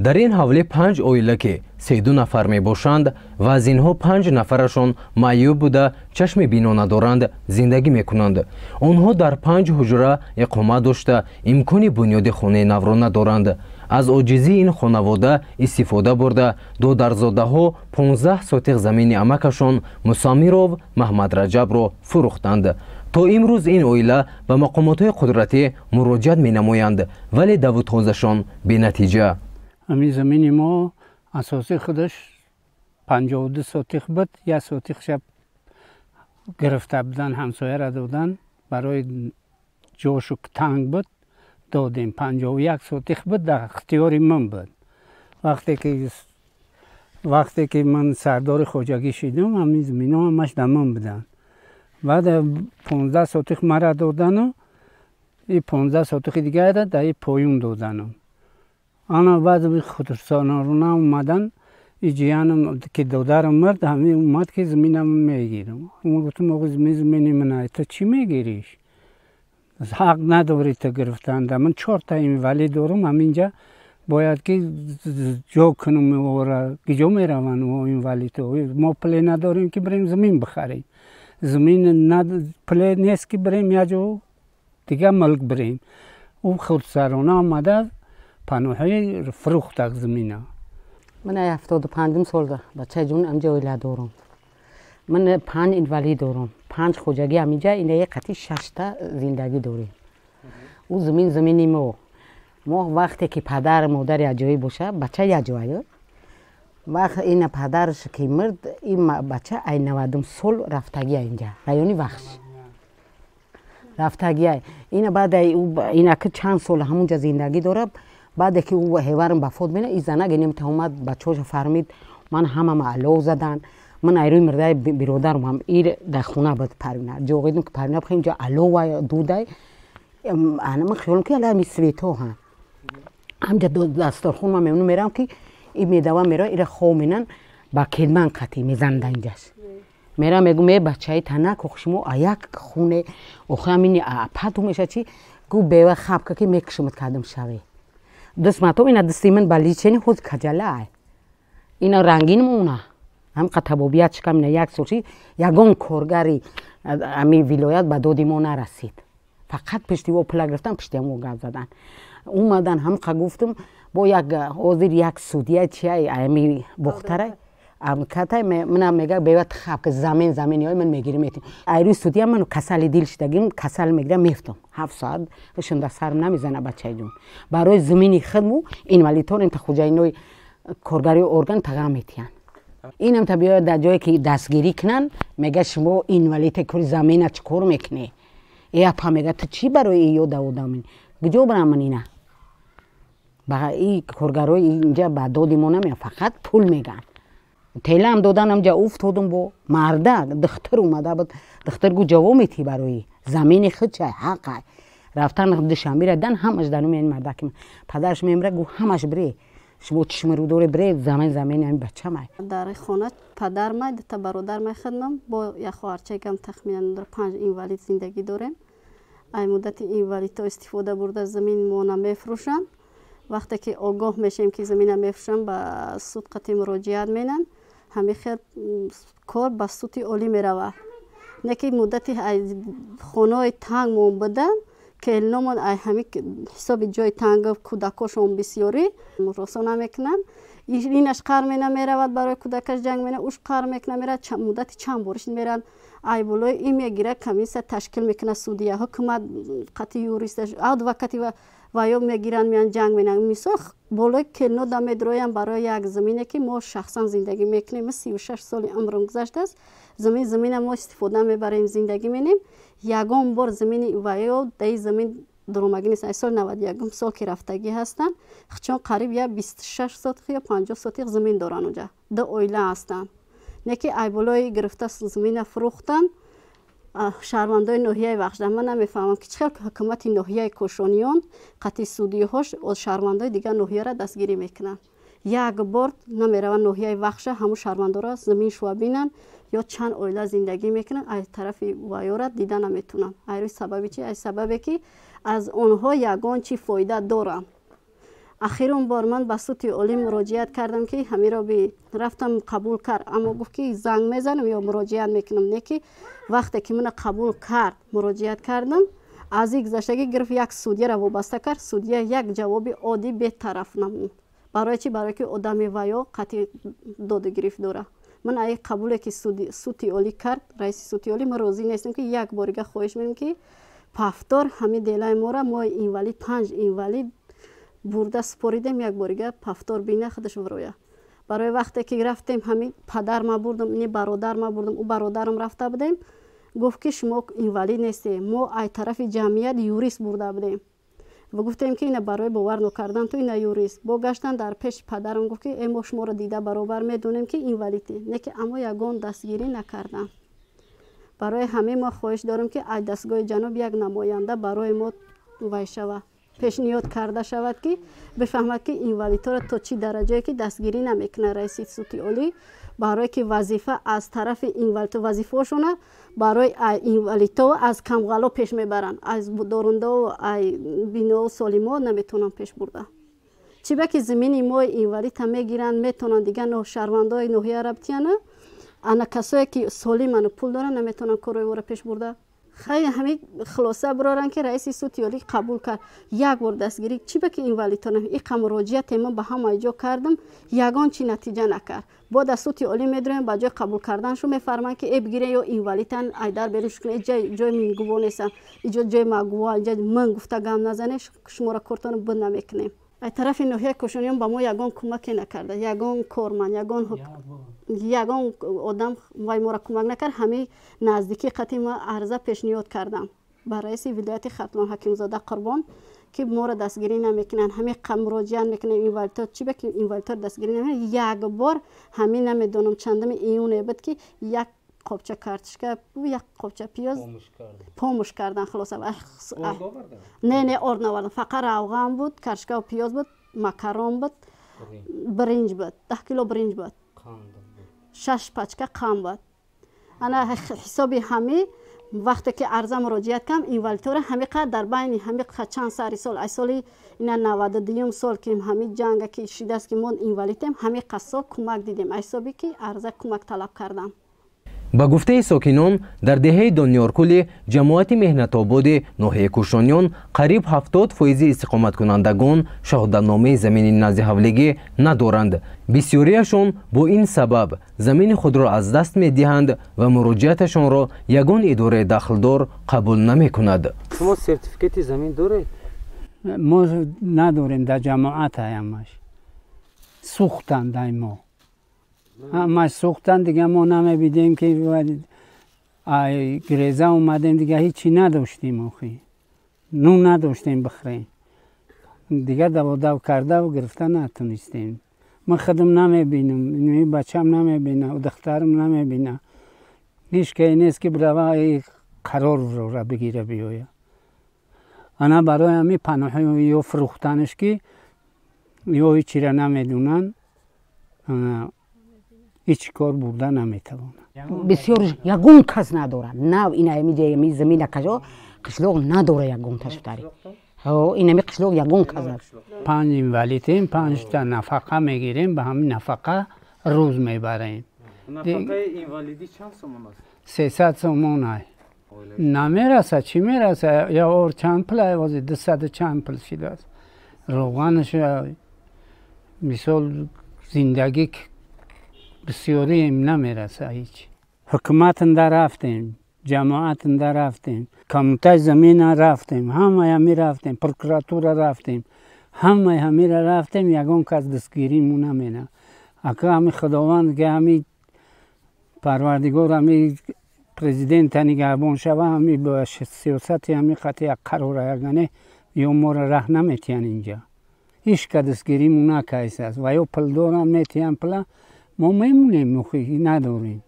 Дар ин ҳавлӣ 5 оила, ки 32 нафар мебошанд ва аз инҳо 5 нафарашон маъюб буда, чашми бино надоранд, зиндагӣ мекунанд. Онҳо дар 5 ҳуҷра иқомат дошта, имкони бунёди хонаи навро надоранд. Аз оҷизии ин хонавода истифода бурда, додарзодаҳо 15 сотиқ замини амакашон Мусамиров Маҳмадраҷабро фурӯхтанд. То имрӯз ин оила ба мақомотҳои қудратӣ муроҷиат менамоянд, вале давутозашон бенатиҷа. Ҳамин замини мо асосии худаш 52 сотиқ буд, 1 сотиқша гирифта будан, ҳамсояра додан, барои ҷошу танг буд, додем. 51 сотиқ буд, дар ихтиёри ман буд. Вақте ки ман сардори хоҷагӣ шидам, ҳамин замино ҳамаш дар ман буданд. Баъд 15 сотиқ мара додану и 15 сотиқи дигарра дар и поюн додану. Ана баъд худсонорона омадан, и ҷиянам ки додарам мурд, ҳамин омад ки заминам мегирам. Гуфтам: оғо, замин замини ман, ту чӣ мегириш? Ҳақ надорӣ ту гирифтанда. Ман 4та инвалид дорам, ҳаминҷа бояд ки ҷо кунам ора, киҷо мераванд инвалидҳо? Мо пуле надорем ки бирем замин бихарем. Замин пуле нест ки бирем як ҷо дига мулк бирем. Ӯ худсарона омада паноҳои фурӯхтак замина. Ман 75-ум сол, бачаҷон, амҷа оила дорам. Ман 5 инвалид дорам, 5 хоҷагӣ амиҷа, инаи қати 6та зиндагӣ дорем. Ӯ замин замини мо. Мо вақте ки падар модар якҷоӣ боша, бача якҷоя. Вақт ина падарш ки мурд, ин бача ай 90-ум сол рафтагия инҷа, райони Вахш рафтагия. Ина баъд ина ки чанд сол ҳамунҷа зиндагӣ дорад. Баъде ки ӯ ҳеварам вафот мена, и занак инем омад, бачаҳоша фармид, ман ҳамама алов задан. Ман айрӯи мирдаи биродарам ҳам ир дар хона буд, Парвина ҷоғидум ки Парвина бихоҳ, инҷо алова дудай. Ана ман хиёлам ки ала ми свето ҳам ҳамҷа дасторхун. Ман мемну мерам ки и медава мера, ира хов менан, ба келман қатӣ мезананда инҷаш. Мерам, мегум: е бачаи танак, ох, шумо аяк хуне, охи ҳамини ападу меша чи? Гу бева хабка ки мекушумат кардам шаве. Дастмато ина дасти ман ба личени худ каҷала ай, ина рангин мона. Ҳам табобият шикам, ина як сол ши, ягон коргари ами вилоят ба доди мо нарасид. Фақат пишти о пула гирифтан, пишти мо гап задан омадан. Ҳамқа гуфтум, бо як ҳозир як судия чия ами бохтара катай мана мега: бева хаб, замин замини ман мегирим метим. Айрӯи судия ман касали дил шидагим, касал мегирам, мефтам 7 соат шунда, сарм намезана. Бачаҷон, барои замини худму инвалидҳо та хуҷаинои коргари орган тағам метиҳанд. Инам та биёяд дар ҷое ки дастгирӣ кунанд, мега: шумо инвалиде, кори замина чӣ кор мекунӣ? Э апа, мега, ту чӣ барои ё даводамин куҷо барам ман? Ина ба и коргарои инҷа ба доди мо намеян, фақат пул меган. Телаам додан, амҷа уфтодум бо марда. Духтур омада буд, духтур гу: ҷавоб метиҳӣ барои замини худ, чай ҳақай. Рафтан Душанбера дан, ҳамаш даруми ин мардаки падараш мемра, гу: ҳамаш бире, шумо чишмарӯ доре, бире, замин замини ҳамин бачамай. Дар хона падар май, дута бародар май, хидмам бо як хоҳарчагам, тахминан 5 инвалид зиндагӣ дорем. Ай муддати инвалидҳо истифода бурда, замин мона мефурӯшанд. Вақте ки огоҳ мешавем ки замина мефурӯшанд, ба суд қатъи муроҷиат менанд. Ҳамин хел кор ба суди олӣ меравад. Не ки муддати хонаҳои танг мон будан, келиномон ай ҳамин ҳисоби ҷои танг, кӯдакошон бисёрӣ, муросо намекунанд. Инаш қар мена, меравад, барои кӯдакаш ҷанг мена, уш қар мекуна, меравад, муддати чанд бориш мераванд. Ай болои ин мегирад, комиссия ташкил мекунад, судия, ҳукумат қатъи юристаш, адвокати ва ё мегиранд, меян, ҷанг менанд. Мисол, болои келино да медроянд барои як замине ки мо шахсан зиндагӣ мекунем. 36 соли умрам гузаштааст, замин замина мо истифода мебарем, зиндагӣ менем. Ягон бор замини ва ё даи замин дуромагӣ нест. Ай соли 91-ум сол ки рафтагӣ ҳастанд, чун қариб я 26 сотих ё 50 сотих замин доранд, уҷа ду оила ҳастанд. Не ки ай болои гирифта замина фурӯхтанд шаҳрвандои ноҳияи Вахшда. Ман намефаҳмам, ки чӣ хел ҳукумати ноҳияи Кошониён қатъи судиҳош шаҳрвандои дигар ноҳияро дастгирӣ мекунанд. Як бор намераванд ноҳияи Вахша, ҳамун шаҳрвандоро замин шува бинанд ё чанд оила зиндагӣ мекунанд, аз тарафи ваёра дида наметавонанд. Ай рӯи сабаби чи? Аз сабабе ки аз онҳо ягон чӣ фоида доранд. Ахирон бор ман ба суди олӣ муроҷиат кардам, ки ҳамиро рафтам қабул кард, аммо гуфт, ки занг мезанам ё муроҷиат мекунам. Не ки вақте ки мана қабул кард, муроҷиат кардам, аз ин гузаштагӣ гирифт, як судьяро вобаста кард. Судья як ҷавоби оддӣ бетараф намуд. Барои чӣ? Барое ки одами ваё қатъи доду гирифт дорад. Ман аи қабуле ки суди олӣ кард, раиси суди олӣ, ман розӣ нестам, ки як борига хоҳиш мекунем, ки повтор ҳамин делаи мора, мо инвалид, панҷ инвалид бурда супоридем, як борига повтор бина худаш вроя. Барои вақте ки рафтем, ҳамин падар ма бурдам, ини бародар ма бурдам, ӯ бародарам рафта будем, гуфт, ки шумо инвалид нестем. Мо ай тарафи ҷамъият юрист бурда будем ва гуфтем, ки ина барои бовар нокардан ту ина юрист бо гаштан дар пеши падарам, гуфт, ки э, мо шуморо дида баробар медонем, ки инвалидӣ не, ки аммо ягон дастгирӣ накардам. Барои ҳамин мо хоҳиш дорем, ки аз дастгоҳи ҷануб як намоянда барои мо вай шава, пешниҳод карда шавад, ки бифаҳмад, ки инвалидҳоро то чӣ дараҷае ки дастгирӣ намекунад раиси суди олӣ. Барое ки вазифа аз тарафи инвалидҳо, вазифаҳошона барои инвалидҳо аз камғало пеш мебаранд, аз дорундаву биноу солимо наметавонанд пеш бурда. Чӣ ба ки замини мои инвалидта мегиранд, метавонанд дигар шаҳрвандои ноҳияра битияна, ана касое ки солиману пул доранд, наметавонанд корҳои ора пеш бурда. Хай, ҳамин хулоса бироранд, ки раиси суди олӣ қабул кард, як бор дастгирӣ чӣ ба ки инвалидҳо иқа муроҷиате ман ба ҳама ҷо кардам, ягон чӣ натиҷа накард. Бо дар суди олӣ медроем, ба ҷои қабул карданшо мефарманд, ки э, бигирен ё инвалидтан айдар берун шукунед, ҷои мингуво нестан, иҷо ҷои магуво, иҷо ман гуфта гам назане, шуморо кортон бун намекунем. Аз тарафи ноҳияи Кӯшониён ба мо ягон кӯмаке накарда, ягон корманд, ягон одам вай моро кӯмак накард. Ҳамин наздикии қатъи ма арза пешниҳод кардам ба раиси вилояти Хатлон Ҳакимзода Қурбон, ки моро дастгирӣ намекунанд. Ҳамин муроҷиат мекунем, инвалидҳо чӣ ба ки инвалидҳоро дастгирӣ намекунанд. Як бор ҳамин намедонам чандами июне буд, ки як қобча картошка, як қобча пиёз помощь кардан. Хулоса, не, орд навардан, фақат равған буд, картошкаву пиёз буд, макарон буд, биринҷ буд, 10 кило биринҷ буд, шаш пачка қанд буд. Ана ҳисоби ҳами вақте ки арза муроҷиат кардам, инвалидҳоро ҳами қадр дар байни ҳами чанд сари сол, аз соли ина 92-юм сол, ки ҳами ҷанга ки шидааст, ки мо инвалидем, ҳами қад сол кӯмак дидем аз ҳисоби ки арза кӯмак талаб кардам. Ба гуфтаи сокинон, дар деҳаи Дониёркӯли ҷамоати Меҳнатободи ноҳияи Кӯшониён қариб 70 фоизи истиқоматкунандагон шаҳодатномаи замини наздиҳавлигӣ надоранд. Бисёриашон бо ин сабаб замини худро аз даст медиҳанд ва муроҷиаташонро ягон идораи дахлдор қабул намекунад. Шумо сертификати замин доред? Мо надорем, дар ҷамоат ҳамаш сӯхтанд, ай мо ҳамаш сӯхтанд. Дига мо намебидем, ки греза омадем, дига ҳичи надоштем, охи нун надоштем бихӯрем. Дига даводав кардаву гирифта натонистем. Ман худам намебинам, бачам намебина, духтарам намебина, ҳеҷ кае нест, ки бирава қарорро бигира биёя. Ана барои ҳамин паноҳ ё фурӯхтанаш, ки ё ҳичира намедонанд, ҳеҷ кор бурда наметавонад. Бисёр ягон кас надорад. Нав ина замина кажо қишлоқ надора ягон ташутари, инами қишлоқ ягон кас. Панҷ инвалидем, панҷта нафақа мегирем, ба ҳамин нафақа рӯз мебарем. Нафақаи инвалидӣ чанд сомон аст? 300 сомон ай. Намераса, чӣ мераса? Я ор чанд пул ай, ҳозир дусаду чанд пул шидааст. Роғанаш, мисол, зиндагӣ бисёрием, намераса ҳеҷ. Ҳукуматанда рафтем, ҷамоатанда рафтем, комитаи замина рафтем, ҳамаи ҳами рафтем, прокуратура рафтем, ҳамаи ҳамира рафтем, ягон кас дастгириму намена. Ака, ҳами Худованд ки ҳами Парвардигор, ҳами президента нигаҳбон шава, ҳами ба сиёсати ҳами қатъи як қарора ягане ё моро раҳ наметиҳанд. Инҷа ҳеҷ ка дастгириму накайсааст ва ё пул доранд, метиҳанд пула, мо мемонем, надорем.